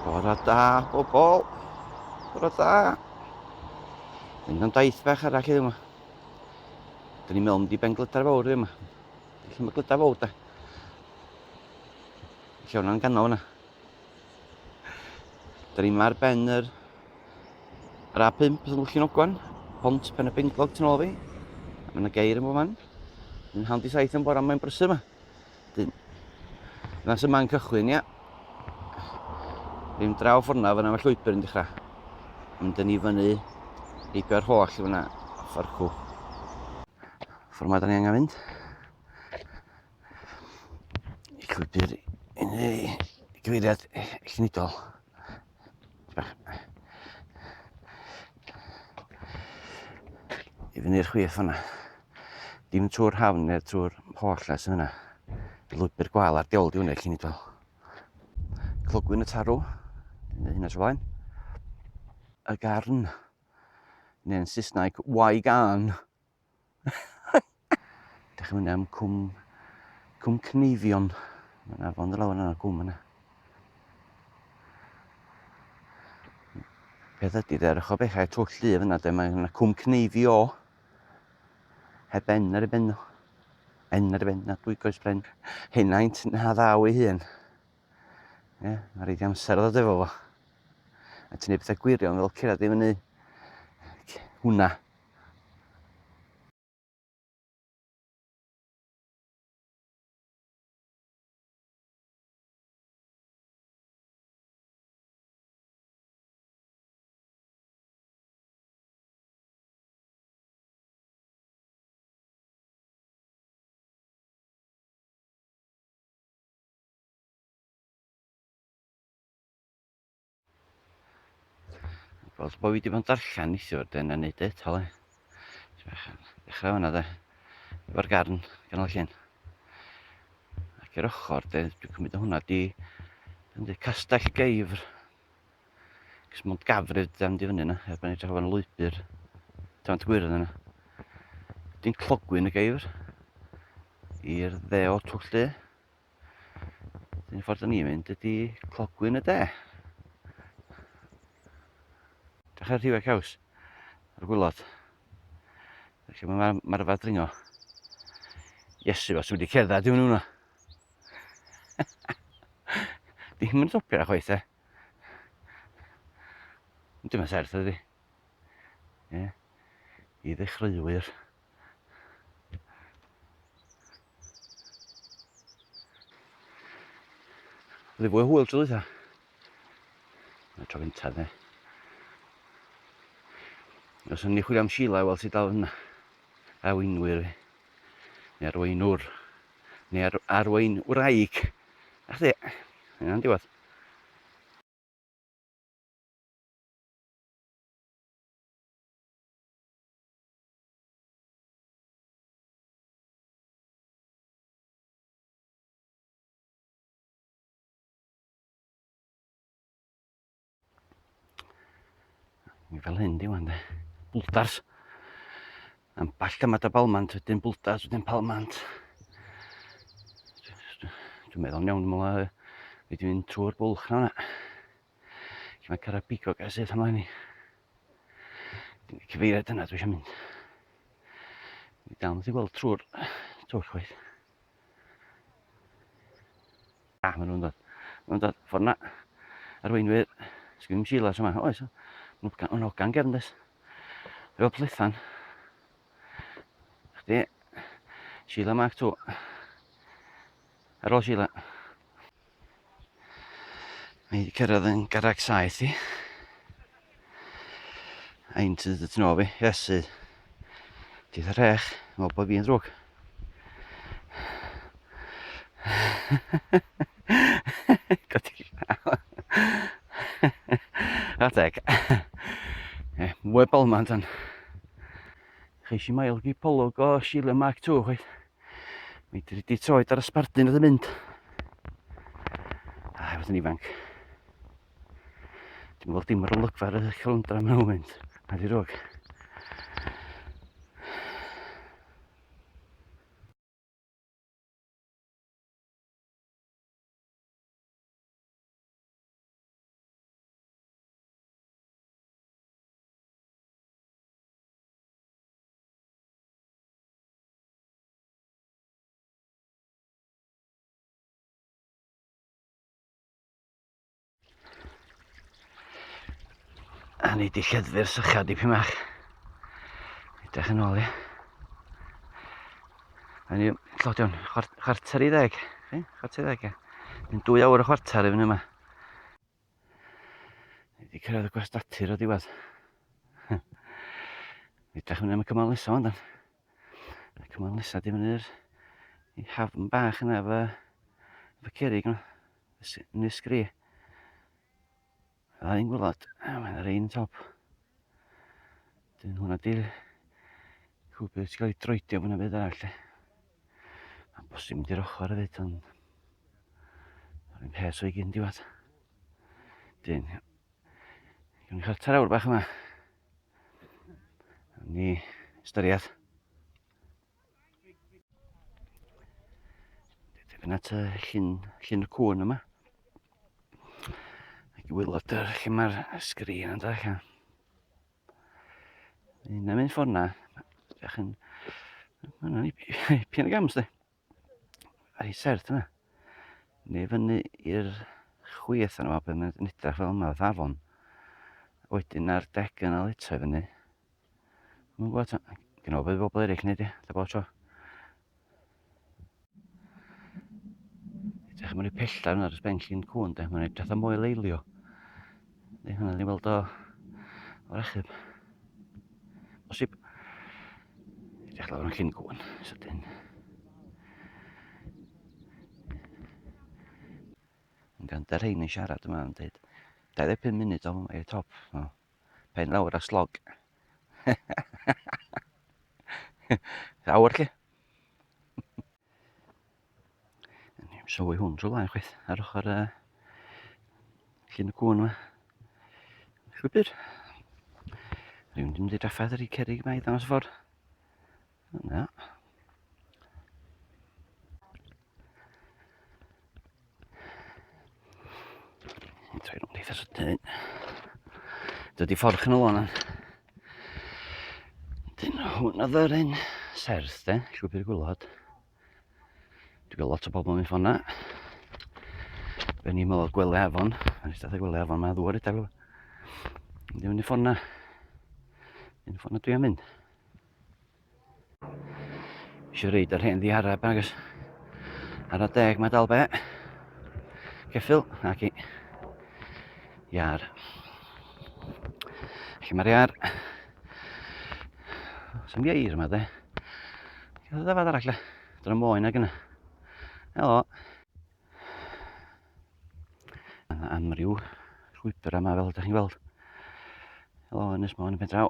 Bore da, bobol. Bore da. Mynd am daith bach arall heddiw yma. Dyn ni'n meddwl mynd i Ben Glydar Fawr heddiw yma. Lle mae Glydar Fawr da? Lle hwnna'n ganol yna. Dyn ni'n ar ben yr, yr A5 yn Llyn Ogwan. Pont Pen y Benglog tu nôl fi. A mae yna geir yn bob man. Yn handi saith yn bore mae'n brysur yma. Dyn. Dyna sy'n man cychwyn, ia. Ddim draw ffordd na, fyna mae llwybr yn dechrau. Mynd yn i fyny, heibio'r holl fyna, ffordd cw. Ffordd ma da ni angen mynd. I llwybr i gyfeiriad llunidol. I fyny'r chwith fanna. Dim trwy'r hafn neu'r trwy'r holl na sy'n fyna. Lwybr gwael ar diol di hwnna i ni Clogwyn y tarw. Dwi'n hynna tro blaen. Y garn. Neu'n Saesneg, Y garn. Dych chi'n mynd am cwm, cwm Cneifion. Mae'n afon draw yna, gwm yna. Peth ydy, de, ar ochr bechau twll du fyna, de, mae yna cwm Cneifio. Heb ben ar ei ben o. En ar ei ben, na dwy goes bren. Henaint na ddaw ei hun. Ie, yeah, mae rhaid i amser ddod efo fo. A ti'n neud pethau gwirion fel cyrraedd i fyny hwnna. Fel bod fi wedi bod yn darllen neithiwr, de, na neud e eto, le. Dechrau fyna, de. Efo'r garn, ganol llyn. Ac i'r ochr, de, dwi'n cymryd hwnna di, yndi, Castell Geifr. Cos mond gafr de, mynd i fyny yna, er bod ni'n edrych efo'n lwybr. Dyma'n gwyrdd yna. Di'n clogwyn y geifr. I'r dde o'r twll du. Un ffordd o'n i'n mynd ydy clogwyn y de. Dechrau rhiwau caws ar gwylod. Felly mae marfa dringo. Iesu, os wedi cerdded i hwnnw. Dim yn topio chwaith e. Dim yn serth ydy. Ie. I ddechreuwyr. Oedd hi fwy o hwyl tro dwytha. Y tro gyntaf, de. Os o'n ni chwilio am Sheila, wel ti dal yna. Arweinwyr fi. Neu arweinwr. Neu ar, arweinwraig. A chdi, yna'n diwedd. Ni fel hyn di wan de. Bwldars. Amball gymaint o balmant, wedyn bwldars, wedyn palmant. Dwi'n meddwl iawn, dwi'n meddwl wedi mynd trwy'r bwlch na hwnna. Lle mae cyrraedd bigog a syth ymlaen i. Dim cyfeiriad yna dwi eisiau mynd. Ni dal methu gweld trwy'r twll chwaith. Ah, maen nhw'n dod. Maen nhw'n dod ffordd na. Arweinwyr. Sgwyn i'm Sheila yma. Oes, mae'n hogan gefn des. Efo plethan. Chdi, Sheila Mark 2. Ar ôl Sheila. Mae wedi cyrraedd yn garreg saeth i. A un sydd y tu nôl fi, Iesu. Dith y rhech, meddwl bod fi'n ddrwg. Godi llaw. A teg. Mwy balmant tan. Cheis i mael gipolwg o Sheila Mark II chwaith. Mi dri di troed ar y sbardun oedd yn mynd. A fod yn ifanc. Dwi'n gweld dim yr olygfa ar y cylondra mewn mynd. Na di rwg. A ni di lleddfu'r sychad dipyn bach. Edrych yn ôl, ie. A ni, llodion, 9:45. 9:45, ie. Mae'n 2 awr a chwarter i fyny yma. Ni wedi cyrraedd y gwastatir o diwedd. Edrych fyny am y cymal nesaf ond. Y cymal nesaf di fyny'r i hafn bach yna efo, efo cerig yna. Yn y sgri. A un gwylod, mae'n yr un top. Dyn hwnna di'r llwybr sy'n cael ei droedio fyna beth arall. Mae'n bosib mynd i'r ochr hefyd, ond yr un peth o'i gyn diwedd. Dyn, gawn ni chwarter awr bach yma. Ni ystyried. Dyna at y llyn, llyn y cwn yma. Ac i wylod yr lle mae'r sgrin yn dod allan. Un am un ffordd na. Edrych yn... Mae'n ipyn o gam, sdi. Ar ei serth yna. Neu fyny i'r chwith yna, beth mae'n edrych fel yma, fath afon. Wedyn ar deg yna eto i fyny. Dwi'n gwybod, gen o beth bobl eraill wneud i, da bod tro. Edrych am yr pellaf yna dros ben llyn cwn, de. Mae'n edrych am mwy leilio. Neu hwnna ni weld o o'r achub. Bosib. Edrych lawr yn llyn cwn, sydyn. Yn gwrando ar rhein yn siarad yma yn dweud 25 munud o i'r top. O, pen lawr a slog. Awr lle. Ni'n sylwi hwn drwy blaen chwaith ar ochr uh, llun y cwn yma. Llwybr. Rwy'n mynd i draffaeth ar ei cerig yma i ddangos y ffordd. Na. Troi rownd eitha sydyn. Dydy fforch yn y lôn. Dyn hwn oedd yr un serth de, llwybr gwylod. Dwi'n gweld lot o bobl yn mynd ffordd na. Fe ni'n meddwl gwely afon. Mae'n eistedd gwely afon, mae ddŵr edag. Dwi'n mynd i ffordd na. Dwi'n ffordd na dwi am mynd. Eisiau reid ar hen ddihareb agos. Ar y deg mae dal be. Ceffyl, ac i. Iar. Lle mae'r iar? Sa'm geir yma de. Gath o ddafad arall le. Dyna mwy nag yna. Helo. Yna amryw llwybr yma fel ydych chi'n gweld. Helo, Ynys Môn yn Pendraw.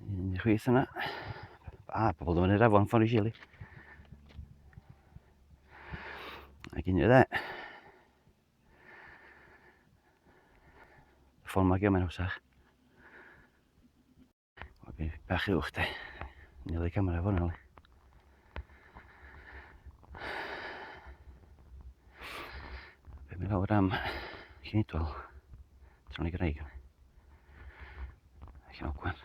Un i chwith yna. A, pobl yn fyny'r afon ffordd i Shirley. Ac un i'r dde. Ffordd mae gymaint hawsach. Mae bach uwch de. Nil i camera fo'n hynny. Be mi lawr am Llyn Idwal. Tron i Graig. Allan Ogwen.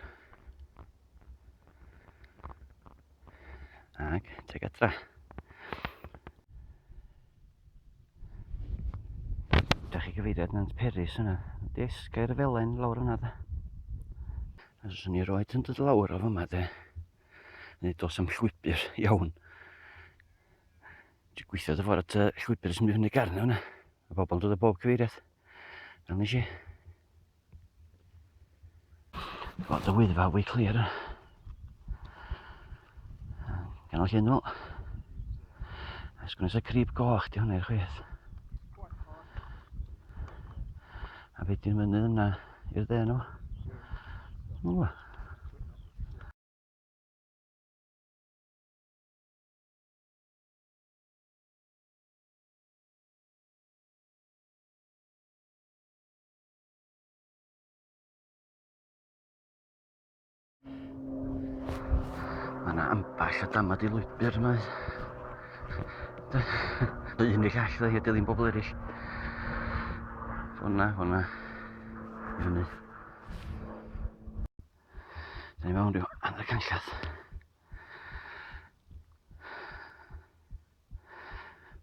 Ac teg adra. Da chi gyfeiriad Nant Peris yna. Di esgair y felen lawr yna da. A swn i roed yn dod lawr o fyma de. Neu dos am llwybr iawn. Dwi'n gweithio dy ffordd at y llwybr sy'n mynd fyny garn yna. Mae bobl yn dod o bob cyfeiriad. Fel nes i. Gweld y wyddfa fwy clir. Ganol llyn nhw. A sgwnes y crib goch di hwnna i'r chwith. A be di'r mynydd yna i'r dde nhw? Dwi'n gwybod. Mae yna ambell a damad i lwybr yma. Un i'r llall, dda, i dilyn bobl eraill. Hwna, hwna. I fyny. Da ni mewn rhyw hanner canllath.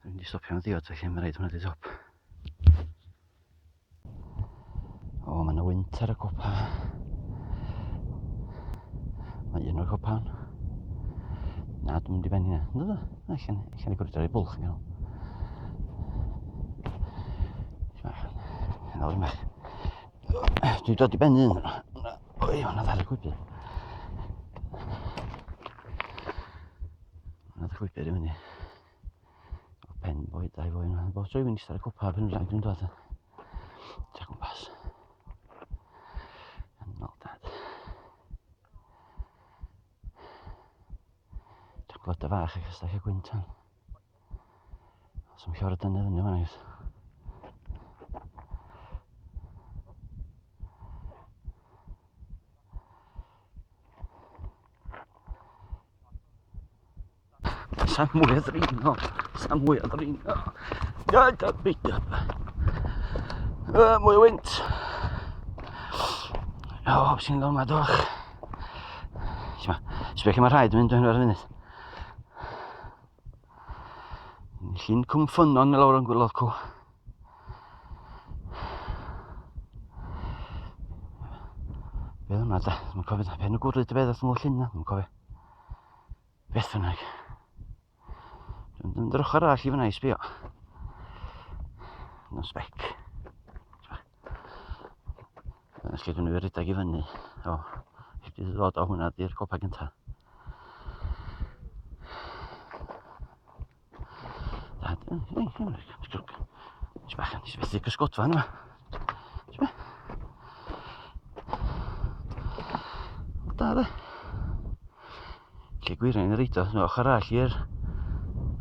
Dwi'n mynd i stopio am ddiod, felly mae'n rhaid hwnna di top. Gwynt ar y copa. Mae un o'r copa hwn. Na, dwi'n mynd i ben hynna. Ynddo dda? Allan, allan i gwrdd ar ei bwlch yn ganol. Yn ôl bach. Dwi'n dod i ben un. Oi, hwnna ddar y gwybr. Hwnna ddar gwybr i fyny. O pen boi, dau boi yna. Bob tro i fynd ar y copa pen rhaid dwi'n dod. Tra gwmpas. Yn ôl dad. Dwi'n gweld y fach ac ystach y gwynt hwn. Os am llawer o dynnu fyny fan agos. Sa mwy o ddringo. Sa mwy o ddringo. Da, da, beidio. Mwy o wynt. O, oh, sy'n dod yma, doch. Sbio lle mae rhaid yn mynd ar y funud. Llyn Cwm Ffynnon i lawr yn gwylod cw. Be oedd hwnna da? Dwi'n cofio pen y gwryd y beth oedd yn llyn na, dwi'n cofio. Beth bynnag. Dwi'n mynd yr ochr arall i fyna i sbio. No spec. Dyna lle dwi'n ei redag i fyny. O, heb di ddod o hwnna di'r copa gyntaf. Bach, nes i fethu cysgodfa yma. Da, de. Lle gwir yn reidio, no, ochr arall i'r...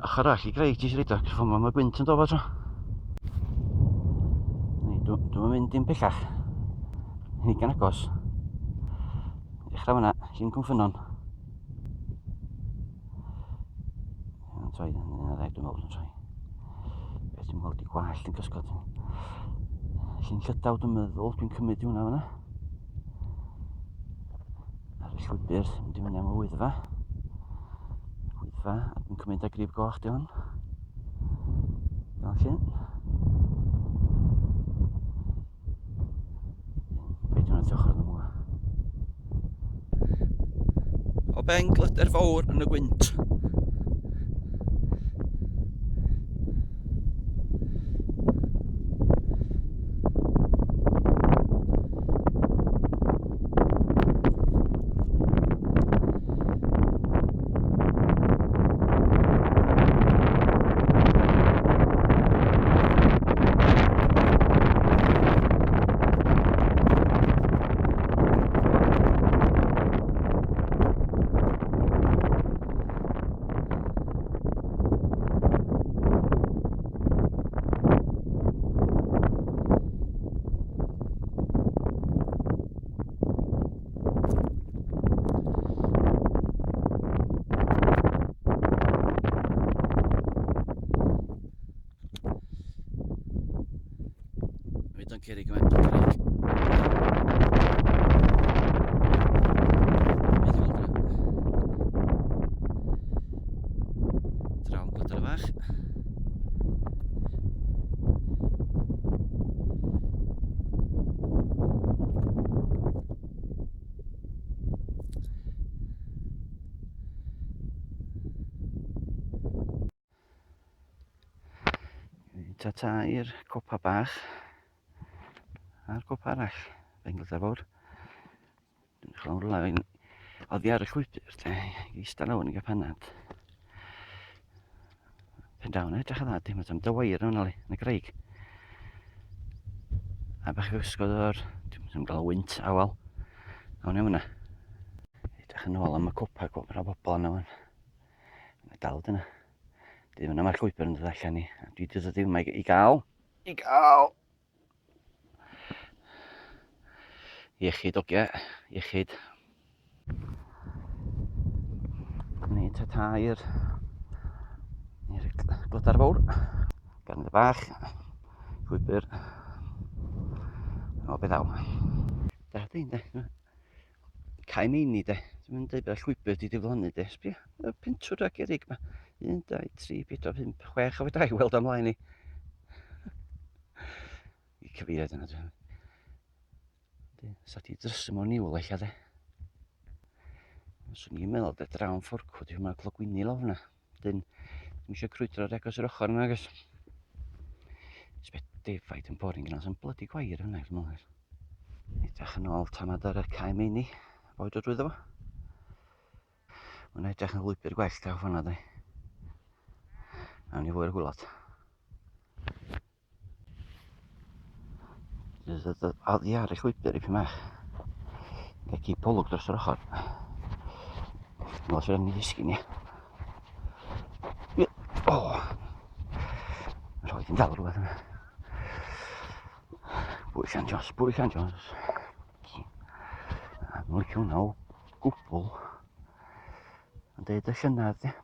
Ochr arall i graig ti eisiau reidio, cos ffordd mae gwynt yn dod tro. Ni, dwi'n dwi mynd dim pellach. Ni gan agos. Dechrau fyna, llun Cwmffynnon. Yn troi, yn un ar ddeg dwi'n meddwl yn troi. Beth dwi'n gweld i gwallt yn cysgod. Llun Llydaw dwi'n meddwl, dwi'n cymryd i hwnna fyna. Ar y llwybr, mynd i fyny am y wyddfa. Wyddfa, a dwi'n cymryd â grib goch di hwn. Fel llun. Be dwi'n edrych ar nhw? O ben glyder fawr yn y gwynt. Mae o'n cerig yma, cerig. Drawn glyder fach. Ta-ta i'r copa bach a'r copa arall, Bengals Fawr. Dwi'n chwilio am rwla fi'n oddi ar y llwybr, te, i eistedd lawr yn y panad. Pen draw, edrych yn dda, dim ond am dy wair yn yn y graig. A bach o gysgod o'r, dwi'n gael wynt, awel. Awn iawn yna. Edrych yn ôl am y copa, gweld o bobl yna wan. Mae dal dyna. Dwi'n yna mae'r llwybr yn dod allan i. Dwi wedi dod yma i gael. I gael! Iechyd ogia, iechyd. Neu ta-ta i'r i'r glydar fawr. Garn bach, llwybr. O, beth aw. Da, dyn, de. Cae meini, de. Dwi'n mynd dweud bod y llwybr di diflannu, de. Sbia, y pentwr a gerig ma. 1, 2, 3, 4, 5, 6 o fedrai weld ymlaen i. I cyfeiriad yna. Dwi'n Sa ti drysu mewn niwl eich de. Swn i'n meddwl de drawn fforcwd i hwnna clogwyni lawr hwnna. Dyn, ddim eisiau crwydro ar agos yr ochr yna, agos. Sbet defaid yn boring gyda, sy'n blydi gwair hwnna, dwi'n meddwl. Edrych yn ôl tamad ar y cae meini, boed o drwyddo fo. Mae'n edrych yn lwybr gwell draw fanna, dwi. Awn ni fwy'r gwylod. Oddi ar y llwybr i mach. Gael cip olwg dros yr ochr. Wel, sy'n rhaid ni ddisgyn, ie. O! Mae rhaid yn dal rhywbeth yna. Bwy Llan Jones, bwy Llan Jones. Mae'n licio hwnna o gwbl. Yn deud y llynedd, ie.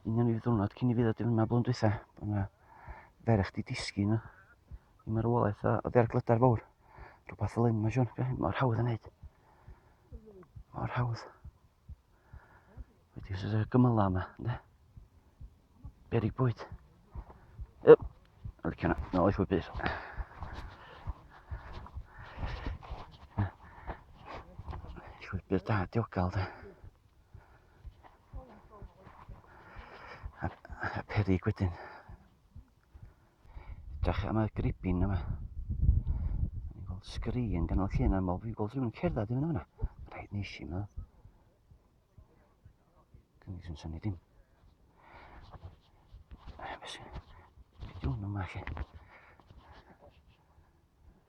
Union i ddiwrnod cyn i fi ddod i fyma blwyddyn dwytha, bod yna ferch di disgyn i marwolaeth o oddi ar glydar fawr. Rhywbeth fel hyn, mae'n siŵr. Mor hawdd yn neud. Mor hawdd. Wedi sydd y gymylau yma, ynddo? Berig bwyd. Yp, licio na, nôl i llwybr. Llwybr da, diogel, de. A, a perig wedyn. Edrych am y gribin yma. Ni'n gweld sgri yn ganol llun am fi'n gweld rhywun yn cerdded i fyny fyna. Rhaid nes i, meddwl. Cynnig sy'n syni dim. Be sy'n... Be di hwn yma, lle?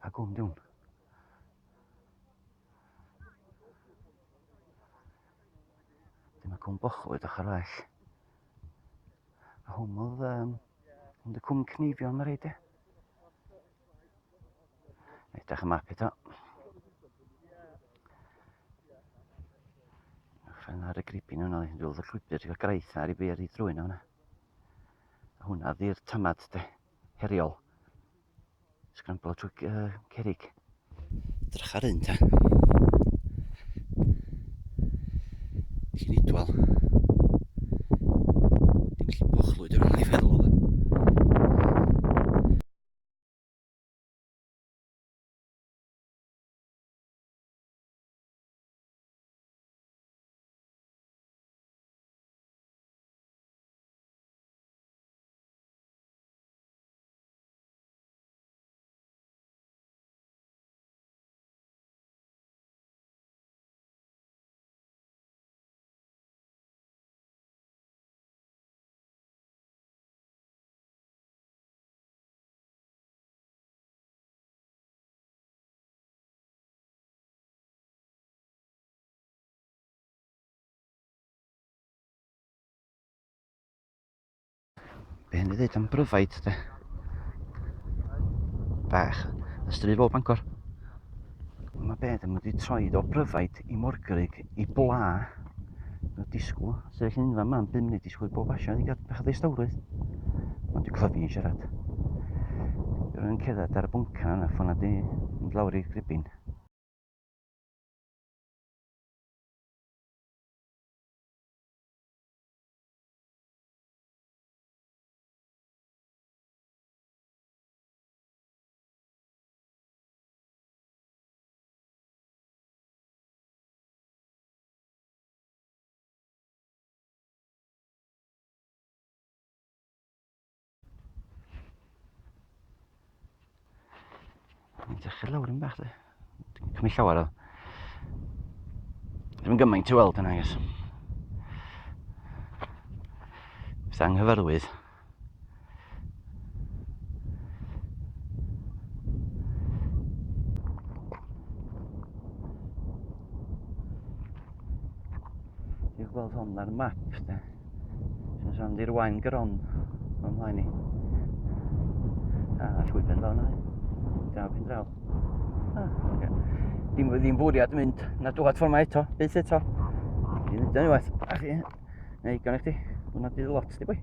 A gwm di hwn. Dyma cwm Bochlwyd ochr arall. A hwn oedd um, hwn y cwm cneifion mae reid e. Edrych y map eto. Uwchben ar y gribin yna, dwi'n gweld y llwybr, ti'n graith ar ei beir i drwy'n yna. A hwnna ddi'r tamad de, heriol. Sgramblo trwy uh, cerrig. Edrych ar un ta. Llyn Idwal. Dim llyn bochlwyd yw'n ei feddwl oedd. Be hyn i ddweud am bryfaid, de? Bach. Y stryd fawr Bangor. Mae be, ddim wedi troi o bryfaid i morgrug i bla. Mae'n disgwyl, sefyll yn unfan yma am 5 munud disgwyl i bob asio i gael bach o ddistawrwydd. Ond dwi'n clyfu i'n siarad. Rwy'n cerdded ar y bwncan yna, ffona di mynd lawr i'r gribin. Mae'n dechrau lawr yn bach, de. Dwi'n cymryd llawer o... Ddim yn gymaint i weld yna, guys. Beth anghyfarwydd. Dwi'n gweld hwn ar map, de. Sy'n sôn di'r wain gron o'n mlaen i. A, llwybr yn yna. Draw pen draw. Ah, okay. Dim, ddim bwriad mynd na dwad ffordd mae eto, byth eto. Dwi'n mynd unwaith. A chi, neu gan i chdi, hwnna di lot, di boi.